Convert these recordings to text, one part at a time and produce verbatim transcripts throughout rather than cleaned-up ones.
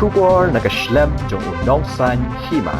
Khubor na ka shlem jong u nongsaiñ hima.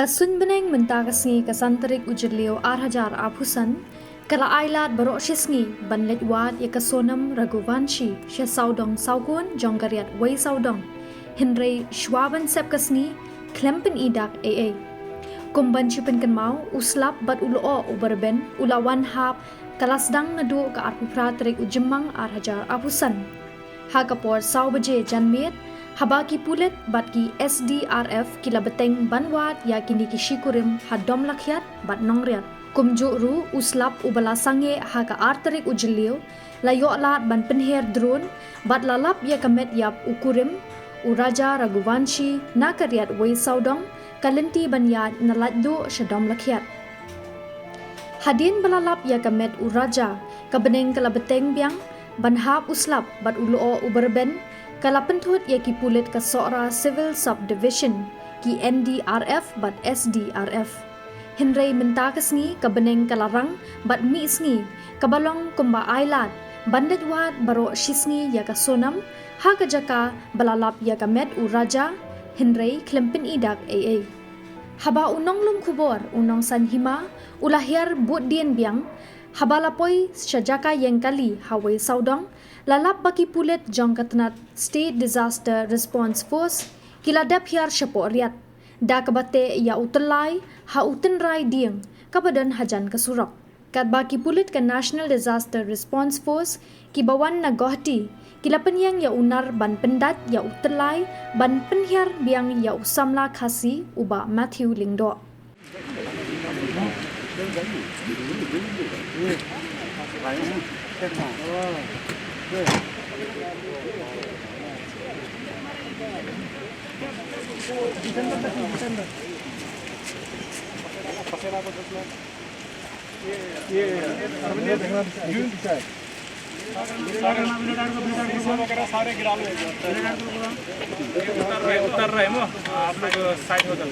Ka suiñ bneng mynta ka sngi ka san tarik u Jylliew ar hajar arphew san, ka la ailad baroh shi sngi ban leit wad ïa ka Sonam Raghuvanshi sha sawdong sawkun jong ka riat wei sawdong. Hynrei shwa ban sep ka sngi, khlem pyni dak ei ei. Kum ban shu pynkynmaw, u slap bad u lyoh uba rben u la wan hap ka la sdang naduh ka arphew phra tarik u Jymmang ar hajar arphew san. Ha ka por saw baje janmiet, haba ki pulit bad ki S D R F ki la bteng ban wad ïa kine ki shikurim ha Domlakhjat bad Nongriat. Kumjuh ruh u slap uba la sangeh ha ka ar tarik u Jylliew, la ïoh lad ban pynher drone bad la lap ïa ka met ïap u kurim, u Raja Raghuvanshi na ka riat wei sawdong, ka lynti ban ïaid na Laitduh sha Domlakhjat. Hadien ba la lap ïa ka met u Raja, ka bneng ka la bteng biang, ban hap u slap bad u lyoh uba rben, ka la pynthut ïa ki pulit ka Sohra Civil Sub Division, ki N D R F bad S D R F. Hynrei mynta ka sngi ka bneng ka la rang bad mih sngi, kaba long kumba ailad ban leit wad baroh shi sngi ïa ka Sonam ha ka jaka ba la lap ïa ka met u Raja, hynrei khlem pyni dak ei ei. Haba u nonglum khubor u nongsaiñ hima u la hiar bud dien biang, haba la poi sha jaka ïeng kali ha wei sawdong, la lap ba ki pulit jong ka tnat State Disaster Response Force ki la dep hiar shapoh riat, da kaba teh ïa u tyllai ha u tynrai dieng kaba don hajan ka surok. Katba ki pulit ka National Disaster Response Force kiba wan na Guwahati ki la pynïeng ïa u nar ban pyndait ïa u tyllai ban pynhiar biang ïa u samla Khasi u Bah Matthew Lyngdoh. उतर रहे, उतर रहे हैं वो। आप लोग साइड हो जाओ।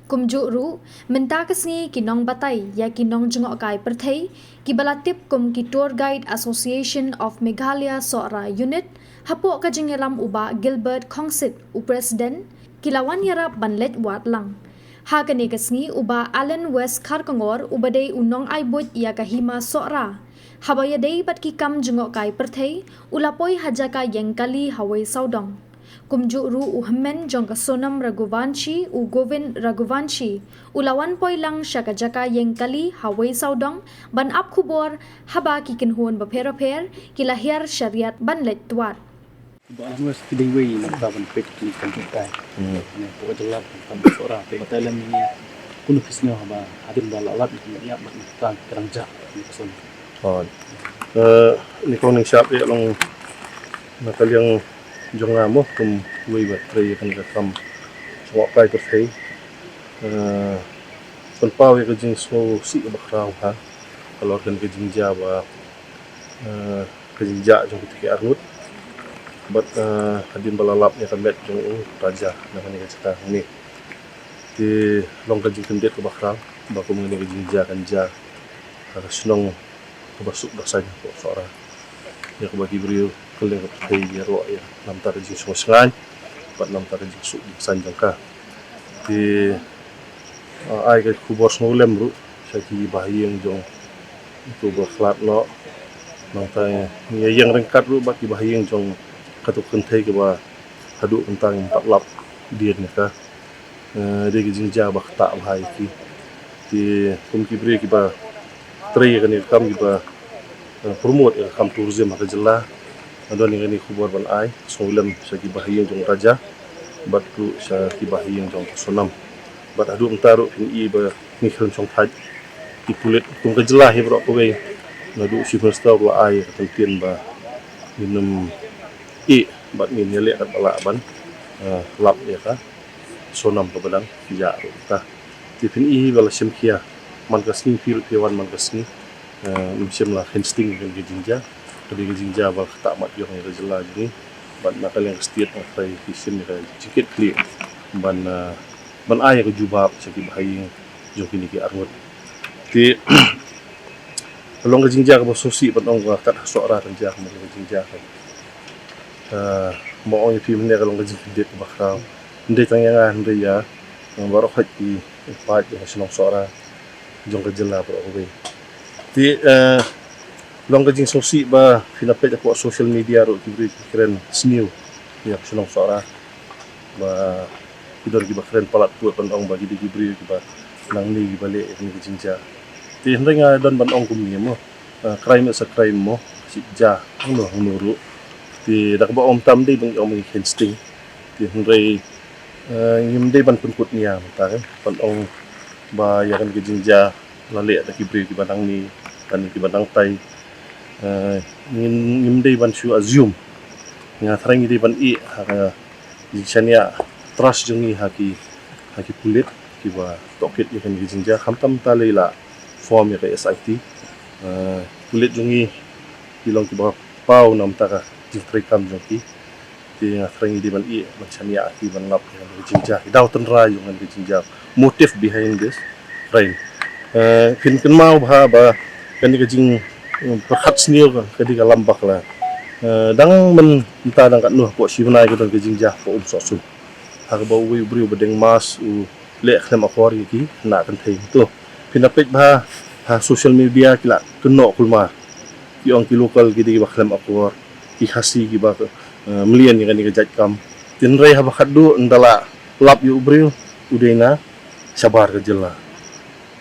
Kumjuh ruh, mynta ka sngi ki nongbatai ïa ki nongjngohkai pyrthei, kiba la tip kum ki Tour Guide Association of Meghalaya Sohra Unit, hapoh ka jingïalam u Bah Gilbert Khongsit, u President, ki la wan ïarap ban leit wad lang. Ha kane ka sngi u Bah Allen West Kharkongor, uba dei u nongai buit ïa ka hima Sohra, haba ïadei bad ki kam jngohkai pyrthei, u la poi ha jaka ïeng kali ha wei sawdong. Kumjuh ruh u hynmen jong ka Sonam Raghuvanshi, u Govind Raghuvanshi, u la wan poi lang sha ka jaka ïeng kali ha wei sawdong ban ap khubor, haba ki kynhun bapher bapher ki la hiar sha riat ban leit wad. Ba Allen West ki dei wei na ka ban peit ki kam jngohkai. Hmm. Ne ko ka jylla kam Sohra, te ba Thailand ni, kunu ki sngew haba hadien ba la lap ki ïap bad ki kam ka dang jah ni ka Sonam. Hooid. Eh, nyngkong nyngshap ïa long na ka liang jong nga mo kum uwei ba trei ïa kane ka kam jngohkai pyrthei. Eh, pynpaw ïa ka jingsngewsih kaba khraw ha halor kane ka jingjia ba, eh, ka jingjah jong kita ki arngut. Bad, eh, hadien ba la lap ïa ka met jong u Raja na kane ka jaka hangne. Te long ka jingkyndit kaba khraw ba kum kane ka jingjia kan jia ha ka shnong kaba suk ba saiñ hapoh Sohra. Ïa kaba ki briew kylleng ka pyrthei ïaroh ïa namar ka jingsngewsih bad namar ka jingsuk jingsaiñ jong ka. Te ai ka khubor sngewlem ruh sha ki bahaïing jong uto ba khlad noh. Nangta ngi ïeng ryngkat ruh bad ki bahaïing jong kato ka kynthei kaba haduh mynta ngim pat lap dien ïa ka. Dei ka jingjia ba ktah bha ïa ki. Te kum ki briew kiba trei ïa kane ka kam, kiba promote ïa ka kam tourism ha ka jylla, nga don ïa kane ka khubor ban ai sngewlem sha ki bahaïing jong Raja bad ruh sha ki bahaïing jong Sonam. Bad haduh mynta ruh phin i ba ngi khlem shongthait. Ki pulit kum ka jylla hi baroh kawei, naduh Chief Minister ba la ai ka kyntien ba ngin ym ïeh bad ngin ïaleh katba lah ban lap ïa ka Sonam kaba dang ïa ruh ta. Te phin i hi ba la shim khia man ka sngi, phi ruh phi wan man ka sngi. Ym shym la khein sting ïa kane ka jingjia. Ka dei ka jingjia ba la ktah mat ïa ka jylla jong ngi. Bad na ka liang ka state nga trai ki shim ïa ka jingkit khlieh ban ban ai ïa ka jubab sha ki bahaïing jong kine ki arngut. Te ka long ka jingjia kaba sngewsih ban ong ba kat ha Sohra kan jia ka jingjia ka ma ong ïa phi mynne ka long ka jingkyndit kaba khraw. Hynrei tang ïa nga hynrei ïa baroh khoit ki paid jong ka shnong Sohra jong ka jylla baroh kawei. Te long ka jingsngewsih ba phin ïa peit hapoh social media ruh ki briew ki kren sniew ïa ka shnong Sohra. Ba ki don kiba kren palat pud ban ong ba ki dei ki briew kiba nangne kiba leh ïa kane ka jingjia. Te hynrei nga don ban ong kumne mo. Crime is a crime mo. Shi jia hangno hangno ruh. Te da kaba ong tam dei ban ong ba ngi khein sting. Te hynrei ngim dei ban pynkut nia mynta kan ban ong ba ïa kane ka jingjia la leh da ki briew kiba nangne, kane kiba nangtai. Ngim dei ban shu assume. Nga trai ngi dei ban ïeh ha ka jingshaniah, trust jong ngi ha ki, ha ki pulit kiba tohkit ïa kane ka jingjia. Khamtam ta lei la form ïa ka S I T. Pulit jong ngi ki long kiba paw namar ka jingtrei kam jong ki. Te nga trai ngi dei ban ïeh ban shaniah ki ban lap ïa kane ka jingjia, ki daw tynrai jong kane ka jingjia, motive behind this crime. Phin kynmaw bha ba kane ka jingpyrkhat sniew ka dei ka lambakla. Dang mynta dang katno hapoh shi bnai ka don ka jingjia hapoh Umsohsun. Ha kaba uwei u briew ba deng mask u leh khlem akor ïa ki khynnah kynthei. To phin ïa peit bha ha social media ki la kynnoh kulmar. Ki ong ki local ki dei kiba khlem akor, ki Khasi kiba mlien ïa kane ka jait kam. Te hynrei haba khatduh ynda la lap ïa u briew u dei na shabar ka jylla.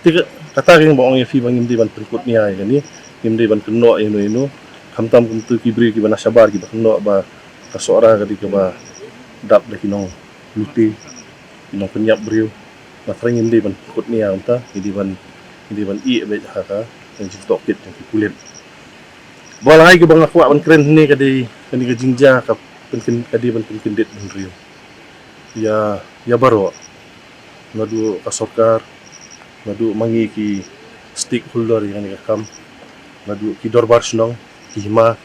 Te kata ka ïing ba ong ïa phi ba ngim dei ban pynkut nia ïa kane, ngim dei ban kynnoh ïa no ïa no. Khamtam kumtu ki briew kiba na shabar kiba kynnoh ba ka Sohra ka dei kaba dap da ki nonglute, ki nongpynïap briew. Nga trai ngim dei ban pynkut nia kumta, ngi dei ban, ngi dei ban ïeh beit ha ka jingtohkit jong ki pulit. Ba la ngai kiba nga kwah ban kren hangne ka dei kane ka jingjia ka pynkyndit, ka dei ban pynkyndit bynriew ïa, ïa baroh. Naduh ka sorkar, naduh ma ngi ki stakeholder ïa kane ka kam, naduh ki dorbar shnong, ki hima,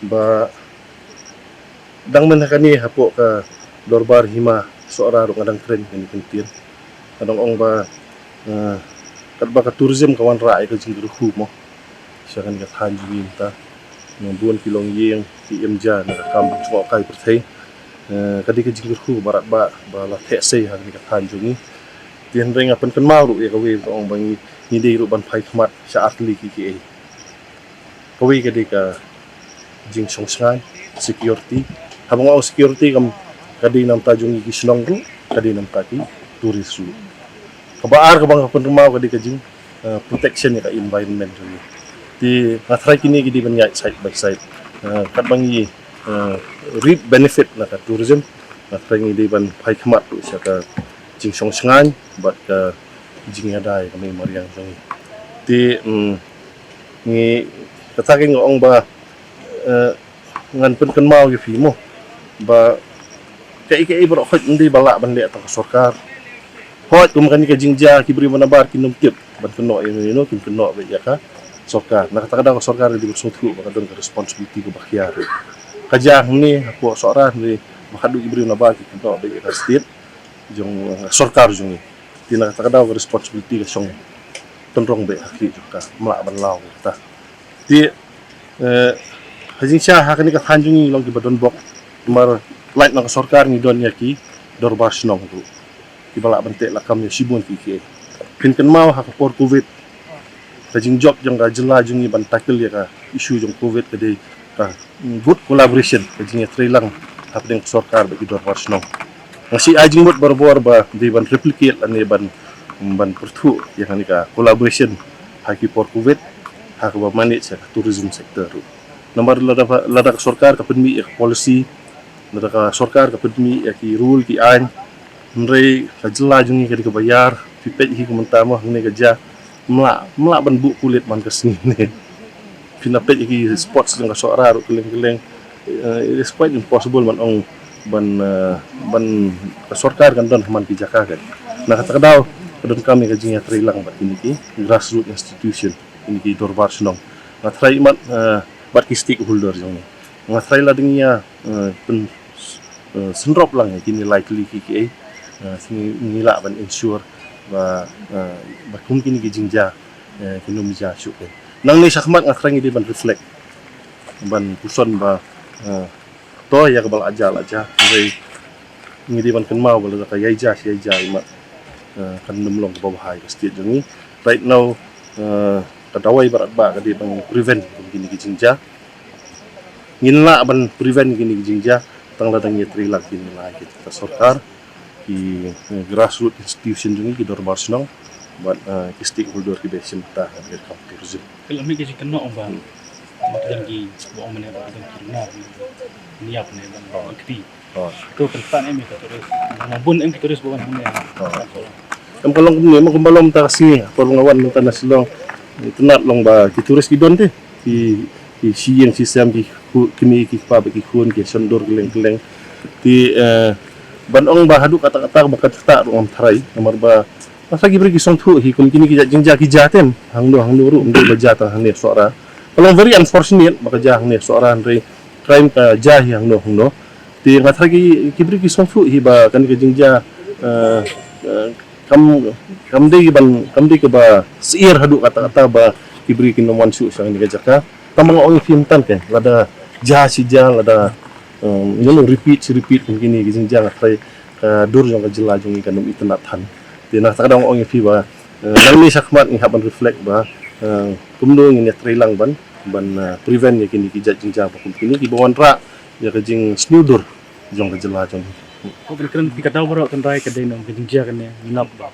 ba dang mynta kane hapoh ka dorbar hima Sohra ruh nga dang kren kane ka ktien. Nga dang ong ba katba ka tourism ka wanrah ïa ka jingkyrkhu mo sha kane ka thaiñ jong ngi mynta. Bun ki longïing ki im ja na ka kam jngohkai pyrthei. Ka dei ka jingkyrkhu ba radbah ba la theh sei ha kane ka thaiñ jong ngi. Te hynrei nga pynkynmaw ruh ïa kawei ka ong ba ngi, ngi dei ruh ban phai khmat sha artylli ki kiei. Kawei ka dei ka jingshongshngaiñ, security. Haba nga ong security kam, ka dei namar jong ngi ki shnong ruh, ka dei namar ki tourist ruh. Kaba ar kaba nga pynkynmaw ka dei ka jing protection ïa ka environment jong ngi. Te nga trai kine ki dei ban ïaid side by side. Katba ngi reap benefit na ka tourism, nga trai ngi dei ban phai khmat ruh sha ka jingshongshngaiñ bad ka jingïada ïa ka mei mariang jong ngi. Te ngi, kata ka nga ong ba ngan pynkynmaw ïa phi mo ba kaei kaei baroh khoit ym dei ba lah ban leh tang ka sorkar. Khoit kum kane ka jingjia ki briew ba nabar kin ym tip ban kynnoh ïa no ïa no, kin kynnoh beit ïa ka sorkar. Na kata ka daw ka sorkar ka dei ban sngewthuh ba ka don ka responsibility kaba khia. Ka jia hangne hapoh Sohra hangne ba khatduh ki briew nabar ki kynnoh beit ïa ka state jong, sorkar jong ngi. Te na kata ka daw ka responsibility ka shong tynrong beit ha khlieh jong ka, ym lah ban law kata. Te, eh, ha jingshisha ha kane ka thaiñ jong ngi long kiba don bok, namar lait na ka sorkar ngi don ïa ki dorbar shnong ruh kiba lah ban teh lakam ïa shibun ki ki. Phin kynmaw ha ka por covid, ka jingjop jong ka jylla jong ngi ban tackle ïa ka issue jong covid ka dei ka good collaboration, ka jingïatreilang hapdeng ka sorkar bad ki dorbar shnong. Nga sngew ai jingmut barabor ba dei ban replicate lane ban, ban pyrthuh ïa kane ka collaboration ha ki por covid, ha kaba manage ïa ka tourism sector ruh. Namar lada, lada ka sorkar ka pynmih ïa ka policy, lada ka sorkar ka pynmih ïa ki rule ki aiñ, hynrei ka jylla jong ngi ka dei kaba ïar, phi peit hi kumta mo hangne ka jia, mlah, mlah ban buh pulit man ka sngi ne. Phi na peit ïa ki spots jong ka Sohra ruh kylleng kylleng. Eh, it's quite impossible ban ong ban, eh, ban ka sorkar kan don ha man ki jaka kan. Na kata ka daw ka donkam ïa ka jingïatreilang bad kine ki grassroots institution, kine ki dorbar shnong. Nga tharai mat, eh, bad ki stakeholder jong ngi. Nga tharai lada ngi ïa, eh, pyn, eh, synrop lang ïa kine lai tylli ki ki ei, eh, ngi, ngi lah ban ensure ba, eh, ba kum kine ki jingjia, eh, kin ym jia shuh. Nangne shakhmat nga tharai ngi dei ban reflect, ban puson ba, eh, to ïa kaba la jia la jia, hynrei ngi dei ban kynmaw ba lada ka ïai jia shi ïai jia, i mat, eh, kan ym long kaba bha ïa ka state jong ngi. Right now, eh, ka dawai baroh ba ka dei ban prevent kum kine ki jingjia. Ngin lah ban prevent kine ki jingjia tang lada ngi ïatreilang kine lai ki, ka sorkar, ki, eh, grassroots institution jong ngi, ki dorbar shnong bad, eh, ki stakeholder kiba shim bynta ha ka kam tourism. Ka la mih ka jingkynnoh ong ba, hmm, ba ka don ki, ba ong mynne ba ka don ki runa, ki niap ne, ba ong kti. Oh. To pyntan em ka tourist. Nga bun em ki tourist ba wan hangne. Oh. Em ka long kumne, ma kumba long mynta ka sngi, por nga wan mynta na Shillong. Itynnad long ba ki tourist ki don te. Ki, ki shi ïing shi sem, ki khu-, kmie ki kpa bad ki khun, ki shon dur kylleng kylleng. Te, eh, ban ong ba haduh katta katta ba ka jaka ruh ngam tharai, namar ba Nasa ki briew ki sngewthuh hi kum kine ki jait jingjia ki jia te hangno hangno ruh, ym dei ba jia tang hangne Sohra. Ka long very unfortunate ba ka jia hangne Sohra, hynrei crime ka jia hi hangno hangno. Te nga tharai ki, ki briew ki sngewthuh hi ba kane ka jingjia, eh, eh, kam, kam dei ban, kam dei kaba syier haduh katta katta ba ki briew kin ym wan shuh sha kane ka jaka. Tang ba nga ong ïa phi mynta kan, lada jia shi jia, lada, eh, you know, repeat shi repeat kum kine ki jingjia, nga tharai ka dur jong ka jylla jong ngi kan ym itynnad than. Te na kata ka daw nga ong ïa phi ba, eh, nangne shakhmat ngi hap ban reflect ba, eh, kumno ngin ïatreilang ban, ban, eh, prevent ïa kine ki jait jingjia ba kum kine kiba wanrah ïa ka jingsniew dur jong ka jylla jong ngi. Ko kan kren phi ka daw baroh kan rai ka dei nong ka jingjia kane ngi nap ba.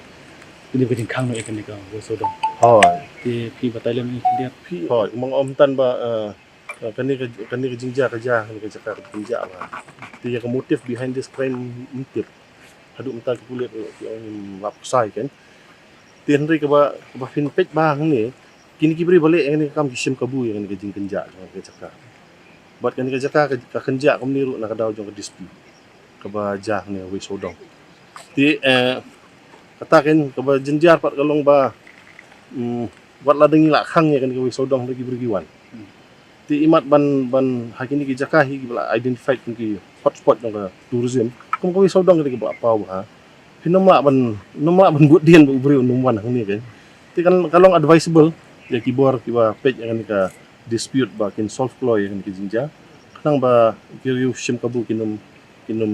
Kine ka jingkhang noh ïa kane ka Wei Sawdong. Hooid. Te phi batai lem ïa kine. Phi, hooid, ma nga ong tang ba, eh, kane ka, kane ka jingjia ka jia, kane ka jaka ka jingjia ba. Te ïa ka motive behind this crime ym tip. Haduh mynta ki pulit ki ong ngim lap ksai kan. Te hynrei kaba, kaba phin peit ba hangne, kine ki briew ba leh ïa kane ka kam ki shim kabu ïa kane ka jingkynjah jong kane ka jaka. Bad kane ka jaka ka, ka kynjah kumne ruh na ka daw jong ka dispute kaba jia hangne Wei Sawdong. Te, eh, kata kan kaba jynjar pat ka long ba, mm, wat la dang ïa la khang ïa kane ka Wei Sawdong da ki briew ki wan. Te imat ban, ban ha kine ki jaka hi kiba la identified kum ki hotspot jong ka tourism. Kum ka Wei Sawdong ka dei kaba la paw bha. Phin ym lah ban, ym lah ban bud dien ba u briew un ym wan hangne kan. Te kan ka long advisable ïa ki bor kiba peit ïa kane ka dispute ba kin solve kloi ïa kane ka jingjia. Khnang ba ki riew shim kabu kin ym, kin ym,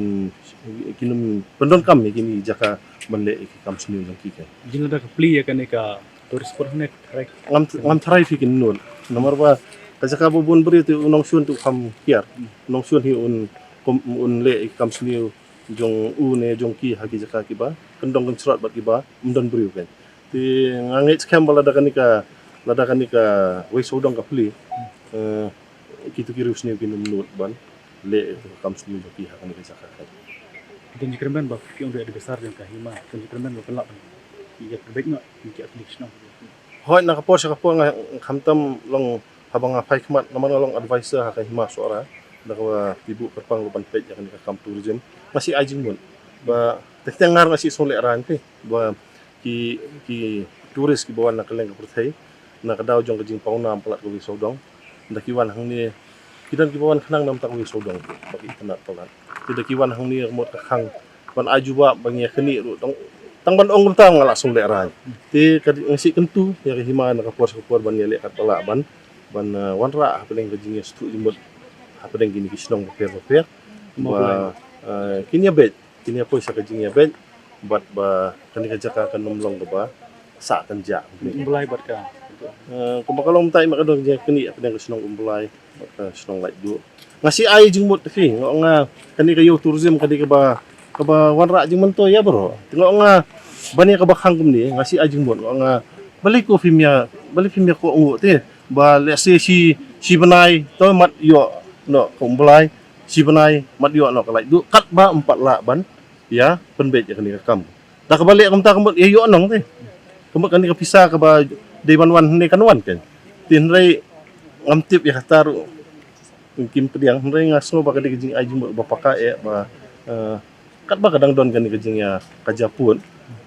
kin ym pyndonkam ïa kine ki jaka ban leh ïa ki kam sniew jong ki kan. Jin lada ka plie ïa kane ka tourist spot hangne, tharai. Ngam, ngam tharai phi kin nud. Namar ba ka jaka ba bun briew te u nongshun te u kham hiar. U nongshun hi un, kum, un leh ïa ki kam sniew jong u ne jong ki ha ki jaka kiba kyndong kynshrot bad kiba ym don briew kan. Te nga ngeit skhem ba lada kane ka, lada kane ka Wei Sawdong ka plie, eh, kito ki riew sniew kin ym nud ban leh ïa ka kam sniew jong ki ha kane ka jaka kan. Don jingkyrmen ba phi ong dei advisor jong ka hima, don jingkyrmen ba pynlap ban ïa ka beit noh ïa ki application. Hooid, na ka por sha ka por nga khamtam long haba nga phai khmat namar nga long advisor ha ka hima Sohra. Da kaba ki buh kyrpang ruh ban peit ïa kane ka kam tourism. Nga sngew ai jingmut ba teng teng nga ruh nga sngew lehraiñ te ba ki, ki tourist kiba wan na kylleng ka pyrthei na ka daw jong ka jingpawnam palat ka Wei Sawdong. Da ki wan hangne, ki don kiba wan khnang namar ka Wei Sawdong ba ki itynnad palat. Te da ki wan hangne ka mut ka khang ban ai jubab ba ngi ïa kane ruh tang, tang ban ong kumta nga la sngew lehraiñ. Te ka dei nga sngew kyntu ïa ka hima na ka por sha ka por ban ïaleh katba lah ban, ban, eh, wanrah hapdeng ka jingïasuk jingmut hapdeng kine ki shnong bapher bapher. Ba, eh, kin ïabeit, kin ïapoi sha ka jingïabeit bad ba kane ka jaka kan ym long kaba sah kynjah. Umblai bad ka. Eh, kumba ka long mynta i ma ka don jingkynnoh hapdeng ka shnong Umblai bad ka shnong Laitduh. Nga sngew ai jingmut te phi, nga ong nga kane ka ïew tourism kane kaba, kaba wanrah jingmyntoi ïa baroh. Te nga ong nga ban ïa kaba khang kumne, nga sngew ai jingmut, nga ong nga balei ko phim ïa, balei phim ïa kohnguh te ba lehse shi, shi bnai to mat ïoh noh ka Umblai, shi bnai mat ïoh noh ka Laitduh, katba ym pat lah ban ïa pynbeit ïa kane ka kam. Da kaba leh kumta ka mut ïa ïoh nong te. Ka mut kane ka pisa kaba dei ban wan hynne kan wan kan. Te hynrei ngam tip ïa kata ruh. Kim pdiang hynrei nga sngew ba ka dei ka jingai jingmut ba paka eh ba, eh, katba ka dang don kane ka jingïa ka japut.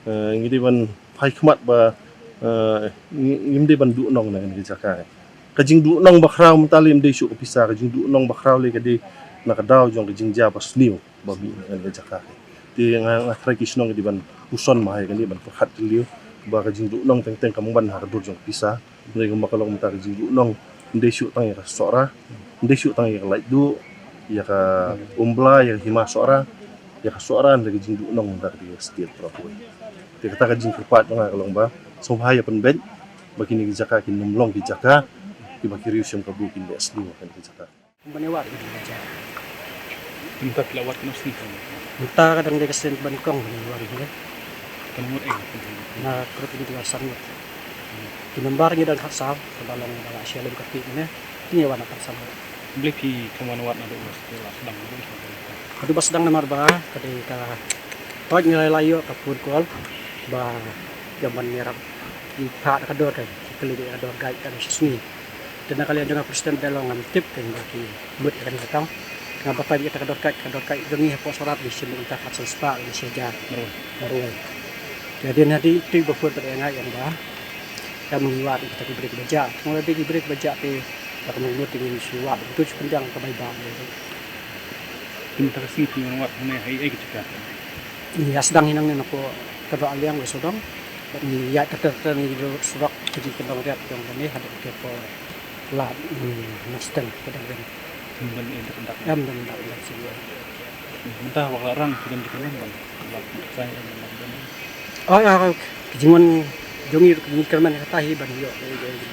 Eh, ngi dei ban phai khmat ba, eh, ngi, ngim dei ban duh nong na kane ka jaka. Ka jingduh nong ba khraw mynta lei ym dei shuh ka pisa, ka jingduh nong ba khraw lei ka dei na ka daw jong ka jingjia ba sniew ba mih na kane ka jaka. Te nga, nga tharai ki shnong ki dei ban puson bha ïa kane, ban pyrkhat jylliew ba ka jingduh nong teng teng kam wan ha ka dur jong ka pisa. Hynrei kumba ka long mynta ka jingduh nong ym dei shuh tang ïa ka Sohra, ym dei shuh tang ïa ka Laitduh, ïa ka Umblai, ïa ka Hima Sohra, ïa ka Sohra, hynrei ka jingduh nong mynta ka dei ka state baroh kawei. Te kata ka jingkyrpad jong nga ka long ba sngewbha ïa pynbeit ba kine ki jaka kin ym long ki jaka kiba ki riew shim kabu kin leh sniew ha kane ka jaka. Ban ïa wad ïa kine ki jaka. Mynta phi la wad katno sien? Mynta ka dang dei ka sien ba nyngkong ban ïa wad ïa kine. Katno ngut eh? Na group ïa kine ki la san ngut. Ki member ngi dang khatsan, kaba long ba la share lem ka pik ne. Kin ïa wad na khatsan ngut. Balei phi khlem wan wad naduh ba la sdang? Haduh ba sdang namar ba ka dei ka, hooid ngi la ïoh ka phone call ba ïa ban ïarap ïa ka dor, ka kylli ïa ka dor guide ka dei shisngi. Te na ka liang jong nga president da long ngam tip kein ba ki mut ïa kane ka kam. Nga batai ïa ka dor guide, ka dor guide jong ngi hapoh Sohra ngi shim ïa ka khatsan spah, ngi shim ïa ka marwei. Te hadien hadien te ba phone pat ïa nga ïa ba Ka mut ngi wad ïa kita ki briew kiba jah. Tang lada ki briew kiba jah te ba ka mut ngi shu wad, ngi shu pynjah ka bai bam. Kin ta ka sngi phi wan wad hangne ha ei ei ka jaka? Ngi ïa sdang hi nangne napoh Kyrdoh Aliang West Sawdong. Bad ngi ïaid ter ter ter ngi ruh surok ka jingkyndong riat jong kane haduh ka por lad, hmm, Nongstoiñ ka dang rim. Ym don ïa ka dak. Ym don dak dak shuh. Mynta ba ka la rang phi don jingkyrmen ban lap sa ïa ka dak. Oh, ïa ka jingwan jong ngi ruh ka jingkyrmen kata hi ban ïoh, ïoh, ïoh, ïoh,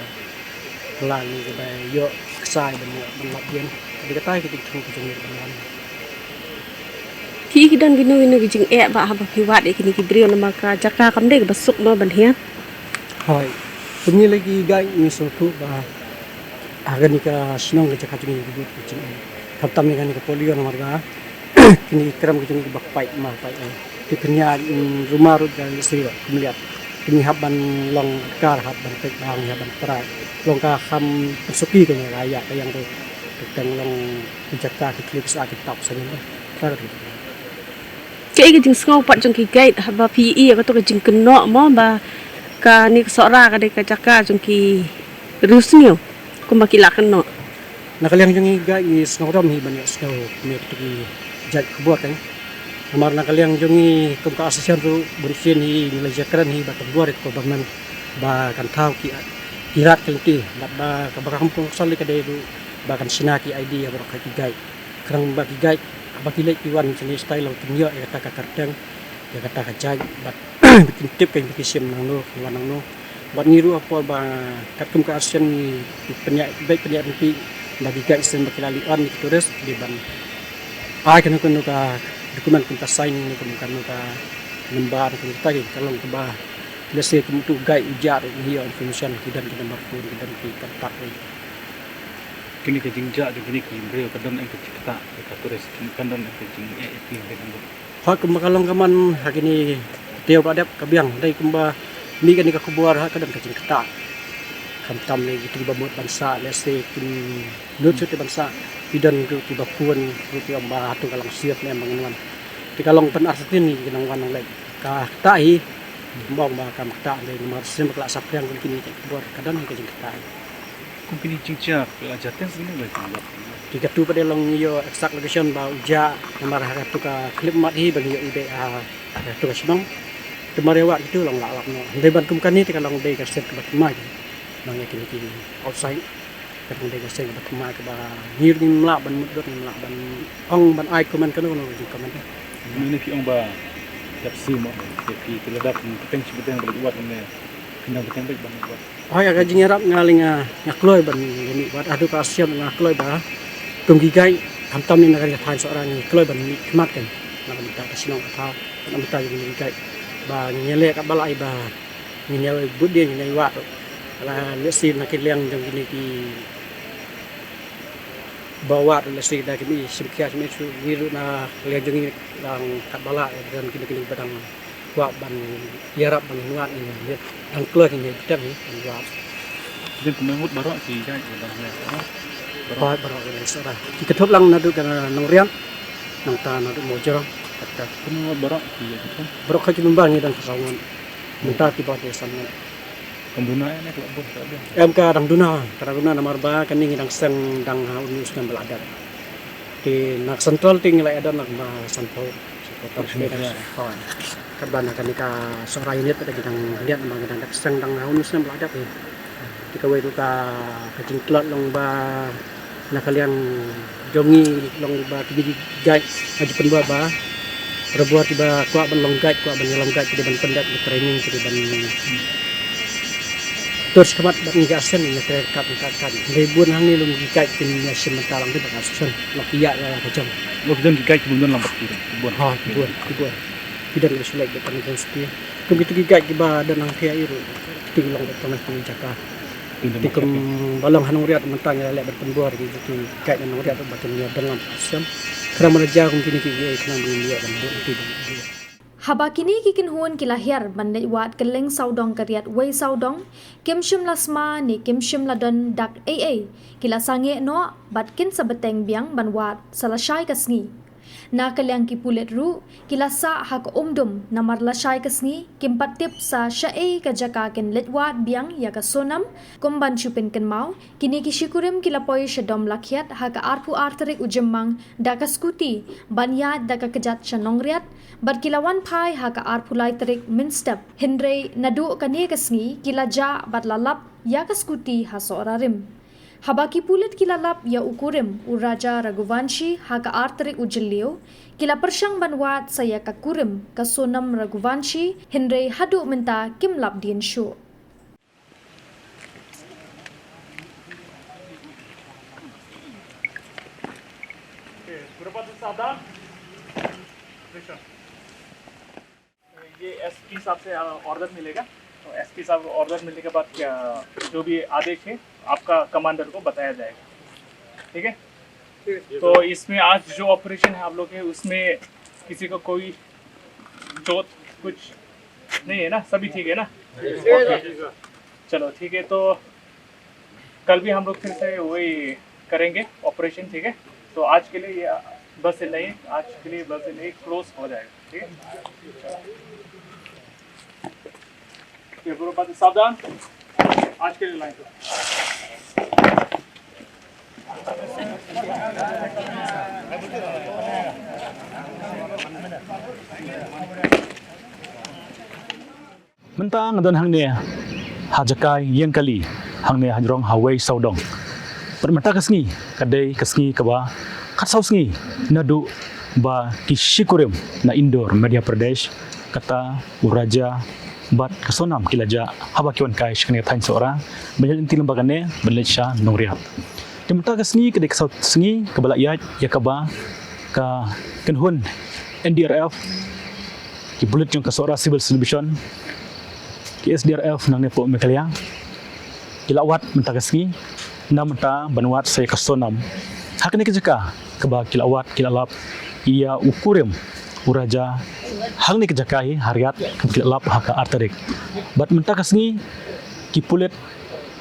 ban la ngi ba ïoh ksai ban ïoh ban lap ïing. Dei kata hi ka jingthmu ka jong ngi ruh ban wan. Phi ki don kino kino ki jingeh ba haba phi wad ïa kine ki briew namar ka jaka kam dei kaba suk mo ban hiar. Hooid. Kum ngi la ki guide ngi sngewthuh ba ha kane ka shnong ka jaka jong ngi ka bud ka jingeh. Khamtam ïa kane ka polio namar ba kine ki krem ka jong ngi kiba pait ma pait eh. Ki pynïaid, mm, rumah ruh ka lehse kum liat. Kine hap ban long kar, hap ban peit ba ngi hap ban prai. Long ka kham pynsuki kane ka ïa ka ïang ruh. Ka teng long ka jaka ki khlieh sa ki tap sa ngi. Ka Kaei ka jingsngew pat jong ki guide haba phi ïohi ïa kato ka jingkynnoh mo ba kane ka Sohra ka dei ka jaka jong ki riewsniew kumba ki la kynnoh? Na ka liang jong ngi guide ngi sngewdom hi ban ïohsngew kumne kato ki jait khubor, tang namar na ka liang jong ngi kum ka association ruh bunsien hi ngi la ïakren hi ba ka bor ïa ka government ba kan thaw ki, ki rat ki lynti bad ba kaba kham kongsan lei ka dei ruh ba kan shna ki I D ïa baroh ki guide. Khnang ba ki guide haba ki leit ki wan shane shatai la kin ïoh ïa kata ka kyrteng, ïa kata ka jait bad ba kin tip kein ba ki shim nangno, kin wan nangno. Bad ngi ruh ha por ba katkum ka association ngi pynïaid, beit pynïaid ryntih ba ki guide shisien ba ki la leit on ïa ki tourist, ki dei ban ai kano kano ka document, kum ka sign ne kum kano ka number ne kum kata, ka long kaba lehse kum uto u guide u jah ruh ngi ïoh information, ki don ki number phone, ki don ki contact ruh. Kine ki jingjah jong kine ki briew ka don em ka jingktah ïa ka tourist, ka don em ka jingeh ïa ki, ka don. Ha, kumba ka long ka mon ha kine ki taïew ba dep ka biang, dei kumba mih kane ka khubor ha ka don ka jingktah. Khamtam lei kito kiba mut ban sah, lehse kim nud shuh te ban sah, ki don ruh kiba phone ruh ki ong ba hato ka long safe ne em ba ngin wan. Te ka long pynartatien ïa ki nongwan nongleit. Ka ktah hi, ym ong ba kam ktah, dei namar shisien ba ka la saphriang kum kine ki khubor ka don hi ka jingktah. Kum kine ki jingjia phi la jia teng shisien ba ki la. Ki katu pat dei long ïoh exact location ba u jah namar ha katu ka khyllipmat hi ba ngi ïohi beit ha katu ka shnong. Te mar ïa wad kitu long lah lap noh. Hynrei ban kum kane te ka long dei ka sep kaba thymmai. Nang ïa kine ki outside. Ka dang dei ka seng kaba thymmai kaba ngi ruh ngim lah ban mutdur, ngim lah ban ong ban ai comment kano kano ka jingcomment. Mynne phi ong ba dap siew mo, te phi te lada phi bteng shi bteng ba leit wad ne phi nang bteng beit ban wad. Hooid, ïa ka jingïarap nga lei nga, nga kloi ban mih wad haduh ka ASEAN, nga kloi ba kum ki guide khamtam ne na ka ri ka thaiñ Sohra ngi kloi ban mih khmat kan na ka bynta ka shnong ka thaw, na ka bynta jong ki guide ba ngin ïaleh katba lah ïa ba ngin ïa bud dien ngin ïa wad. La lehse na ki liang jong kine ki ba wad, lehse da kine shim khia shim shu ngi ruh na liang jong ngi dang katba lah ïa kine kine ba dang kwah ban ïarap ban wad, ngi dang kloi ngi bteng ban wad. Jin kumne ngut baroh ki guide ba dang leh. Baroh baroh ki dang Sohra. Ki kynthup lang naduh ka Nongriat nangta naduh Mawjrong. Kata kumne ngut baroh ki guide. Baroh ka ki member ngi dang ka saw ngut. Mynta ki ba dei san ngut. Kam duna ïa ne ka la buh ka la buh. Em, ka dang duna, ka dang duna namar ba kane ngi dang seng dang ha une u snem ba la dep. Te na central te ngi la ïa don na ka ba sanphew. Sanphew tam snem. Hooid. Katba na kane ka Sohra unit te ngi dang liat namar ngi dang dep seng dang ha une u snem ba la dep. Te kawei ruh ka, ka jingtlot long ba na ka liang jong ngi long ba kine ki guide ha ki pynbor ba barabor kiba kwah ban long guide, kwah ban ïalong guide, ki dei ban pyndep ki training, ki dei ban tur shakhmat bad ngi ka ASEAN ngi trei kat kat kat. Dei bun hangne long ki guide kin ïa shim bynta lang dei ba ka ASEAN long ki ïa ïa ka jong. Long ki jong ki guide ki bun lang bad ki bun. Ha, ki bun, ki bun. Ki don ki shu leit bad ka university. Kum kito ki guide kiba don hangthie ruh. Kito ki long bad ka jaka. Te kum ba long ha Nongriat mynta ngi la leh ban pynbor ki, ki guide na Nongriat ba kin ïa dang lam ha shem. Khnang ba la jia kum kine ki, khnang ba ngin ïa ban buh ki. Haba kine ki kynhun ki la hiar ban leit wad kylleng sawdong ka Riat Wei Sawdong, kim shym la sma ne kim shym la don dak ei ei, ki la sangeh noh bad kin sa bteng biang ban wad sa lashai ka sngi. Na ka liang ki pulit ruh ki la sah ha ka umdum namar lashai ka sngi kim pat tip sa shaei ka jaka kin leit wad biang ïa ka Sonam. Kum ban shu pynkynmaw, kine ki shikurim ki la poi sha Domlakhiat ha ka arphew ar tarik u Jymmang da ka skuti ban ïaid da ka kjat sha Nongriat bad ki la wan phai ha ka arphew lai tarik mynstep. Hynrei naduh kane ka sngi ki la jah bad la lap ïa ka skuti ha Sohra rim. Haba ki pulit ki la lap ïa u kurim u Raja Raghuvanshi ha ka ar tarik u Jylliew, ki la pyrshang ban wad sa ïa ka kurim ka Sonam Raghuvanshi, hynrei haduh mynta kim lap dien shuh. ये एसपी साहब से ऑर्डर मिलेगा, तो एसपी साहब को ऑर्डर मिलने के बाद क्या जो भी आदेश है आपका कमांडर को बताया जाएगा, ठीक है? तो इसमें आज जो ऑपरेशन है आप लोग के, उसमें किसी को कोई चोट कुछ नहीं है ना? सभी ठीक है ना? ओके। चलो ठीक है, तो कल भी हम लोग फिर से वही करेंगे ऑपरेशन, ठीक है? तो आज के लिए ये बस इतना ही, आज के लिए बस इतना ही, क्लोज हो जाएगा, ठीक है? ये पूरा बात सावधान, आज के लिए लाइन। Mynta nga don hangne ha jaka ïeng kali hangne ha jrong ha Wei Sawdong. Bad mynta ka sngi ka dei ka sngi kaba khatsaw sngi naduh ba ki shikurim na Indore, Madhya Pradesh, kata u Raja bad ka Sonam ki la jah haba ki wan kai sha kane ka thaiñ Sohra ban ïaid lynti lyngba kane ban leit sha Nongriat. Te mynta ka sngi ka dei ka saw sngi kaba la ïaid ïa kaba ka kynhun N D R F, ki pulit jong ka Sohra Civil Division, ki S D R F nangne hapoh Meghalaya, ki la wad mynta ka sngi na mynta ban wad sa ïa ka Sonam. Ha kane ka jaka kaba ki la wad ki la lap ïa u kurim u Raja hangne ka jaka hi ha Riat kaba ki la lap ha ka ar tarik. Bad mynta ka sngi ki pulit,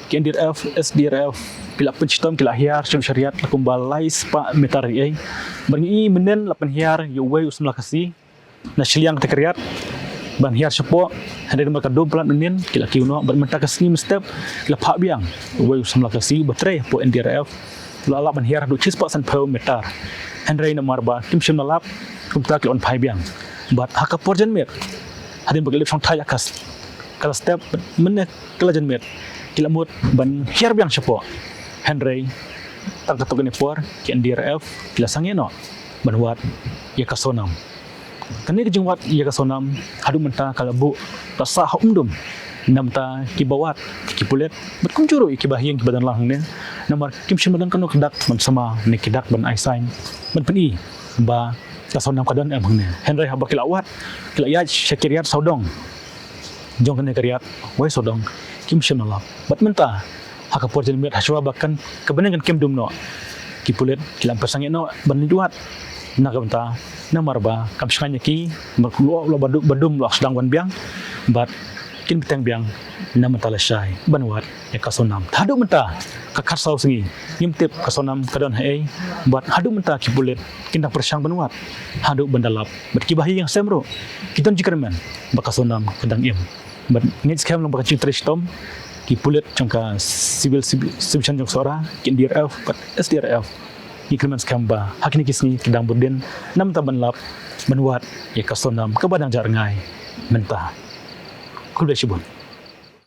ki N D R F, S D R F ki la pynshitom, ki la hiar sha Riat la kumba lai spah meter ei. Bad ngi i mynnin la pynhiar ïa uwei u samla Khasi na shiliang kata ka Riat ban hiar shapoh, hynrei namar ka dum palat mynnin ki la kiew noh. Bad mynta ka sngi mynstep ki la phah biang uwei u samla Khasi uba trei hapoh N D R F. La lap ban hiar haduh shispah sanphew meter, hynrei namar ba kim shym la lap kumta ki la wan phai biang. Bad ha ka por janmiet hadien ba ki la leit shongthait ïa ka, ka la step, mynne ka la janmiet ki la mut ban hiar biang shapoh. Hynrei tang katto katne por ki N D R F ki la sangeh noh ban wad ïa ka Sonam. Kane ka jingwad ïa ka Sonam haduh mynta ka la buh la sah ha um dum na bynta kiba wad, ki pulit bad kumjuh ruh ïa kiba ha ïing kiba don lang hangne. Namar kim shym la don kano ka dak ban samla ne ki dak ban ai sign ban pyni ba ka Sonam ka don em hangne. Hynrei haba ki la wad, ki la ïaid sha ki riat sawdong jong kane ka riat Wai Sawdong, kim shym la lap. Bad mynta ha ka por janmiet hashwa ba kan ka bneng kan kem dum noh, ki pulit ki la pyrshang noh ban leit wad na ka bynta, namar ba kam shngaiñ ïa ki, ba lyoh lyoh ba dum, ba dum lyoh sdang wan biang. Bad kin bteng biang na bynta lashai ban wad ïa ka Sonam. Haduh mynta ka khatsaw sngi ngim tip ka Sonam ka don haei. Bad haduh mynta ki pulit kin dang pyrshang ban wad haduh ban da lap. Bad kiba ha ïing ha sem ruh ki don jingkyrmen ba ka Sonam ka dang im. Bad ngeit skhem long ba ka jingtrei shitom ki pulit jong ka Civil Sub- Subdivision jong Sohra, ki N D R F bad S D R F, ngi kyrmen skhem ba ha kine ki sngi ki dang bud dien na bynta ban lap ban wad ïa ka Sonam kaba dang jah rngai mynta. Khublei shibun.